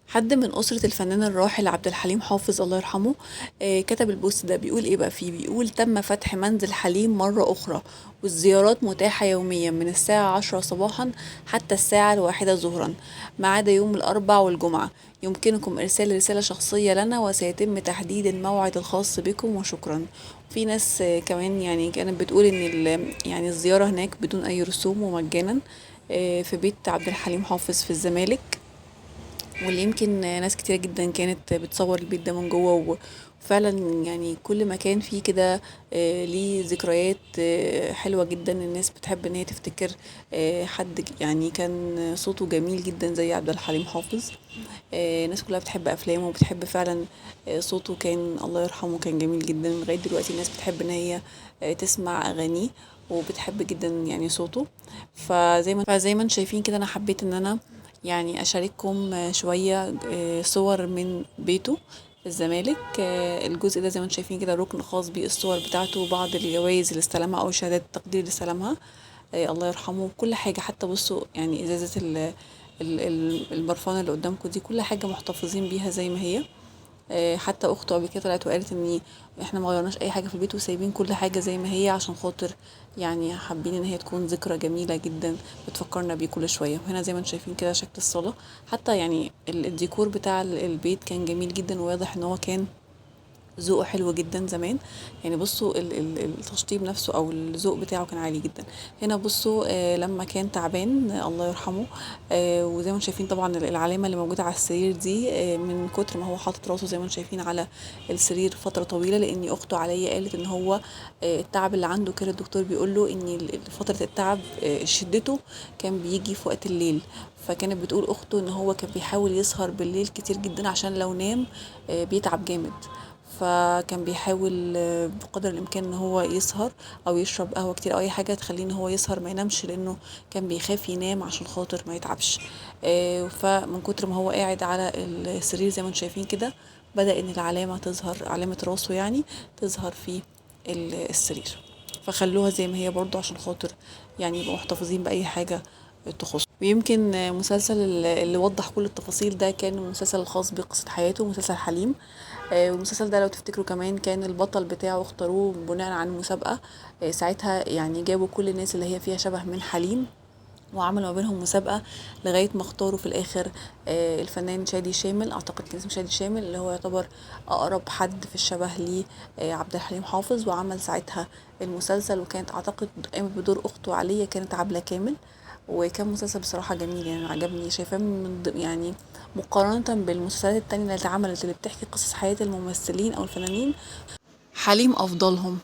حد من أسرة الفنان الراحل عبد الحليم حافظ الله يرحمه كتب ال post ده، بيقول إيه بقى فيه؟ بيقول تم فتح منزل حليم مرة أخرى، والزيارات متاحة يوميا من الساعة 10 صباحا حتى الساعة 1 ظهرا ما عدا يوم الأربع والجمعة. يمكنكم إرسال رسالة شخصية لنا وسيتم تحديد الموعد الخاص بكم وشكرا. في ناس كمان كانت بتقول إن الزيارة هناك بدون أي رسوم ومجانا، في بيت عبد الحليم حافظ في الزمالك، واللي يمكن ناس كتير جدا كانت بتصور البيت ده من جوه، وفعلا كل مكان فيه كده، ليه ذكريات، حلوة جدا. الناس بتحب ان هي تفتكر، حد كان صوته جميل جدا زي عبد الحليم حافظ. الناس كلها بتحب افلامه وبتحب فعلا، صوته، كان الله يرحمه كان جميل جدا. لغاية دلوقتي الناس بتحب ان هي، تسمع اغانيه وبتحب جدا صوته. فزي ما انتم شايفين كده انا حبيت ان انا اشارككم شوية، صور من بيته في الزمالك. الجزء ده زي ما انتم شايفين كده ركن خاص بالصور بتاعته وبعض الجوائز اللي استلمها او شهادات التقدير اللي استلمها، الله يرحمه. كل حاجة، حتى بصوا ازازة البرفان اللي قدامكم دي، كل حاجة محتفظين بيها زي ما هي. حتى اخته قبل كده طلعت وقالت ان احنا ما غيرناش اي حاجة في البيت وسايبين كل حاجة زي ما هي عشان خاطر حابين ان هي تكون ذكرى جميلة جدا بتفكرنا بيه كل شوية. وهنا زي ما انتم شايفين كده شكل الصاله، حتى الديكور بتاع البيت كان جميل جدا، وواضح ان هو كان ذوقه حلو جدا زمان. بصوا التشطيب نفسه او الذوق بتاعه كان عالي جدا. هنا بصوا، لما كان تعبان، الله يرحمه، وزي ما انتم شايفين طبعا العلامه اللي موجوده على السرير دي، من كتر ما هو حاطط راسه زي ما انتم شايفين على السرير فتره طويله، لان اخته عليا قالت ان هو، التعب اللي عنده كده الدكتور بيقول له ان فتره التعب، شدته كان بيجي في وقت الليل. فكانت بتقول اخته ان هو كان بيحاول يسهر بالليل كتير جدا عشان لو نام، بيتعب جامد، فكان بيحاول، بقدر الامكان ان هو يسهر او يشرب قهوه كتير او اي حاجه تخليه ان هو يسهر ما ينامش، لانه كان بيخاف ينام عشان خاطر ما يتعبش. فمن كتر ما هو قاعد على السرير زي ما انتم شايفين كده بدا ان العلامه تظهر، علامه راسه تظهر في السرير. فخلوها زي ما هي برضو عشان خاطر يبقوا محتفظين باي حاجه تخصه. ويمكن مسلسل اللي وضح كل التفاصيل ده كان المسلسل الخاص بقصة حياته، مسلسل حليم. والمسلسل ده لو تفتكروا كمان كان البطل بتاعه اختاروه بناء عن مسابقة، ساعتها جابوا كل الناس اللي هي فيها شبه من حليم وعملوا ما بينهم مسابقة لغاية ما اختاروا في الآخر، الفنان شادي شامل، أعتقد كان اسمه شادي شامل، اللي هو يعتبر أقرب حد في الشبه ليه، عبد الحليم حافظ، وعمل ساعتها المسلسل. وكانت أعتقد قامت بدور أخته عليا، كانت عبلة كامل. وكان مسلسل بصراحة جميل، عجبني، شايفاه من مقارنة بالمسلسلات التانية اللي اتعملت اللي بتحكي قصص حياة الممثلين أو الفنانين، حليم أفضلهم.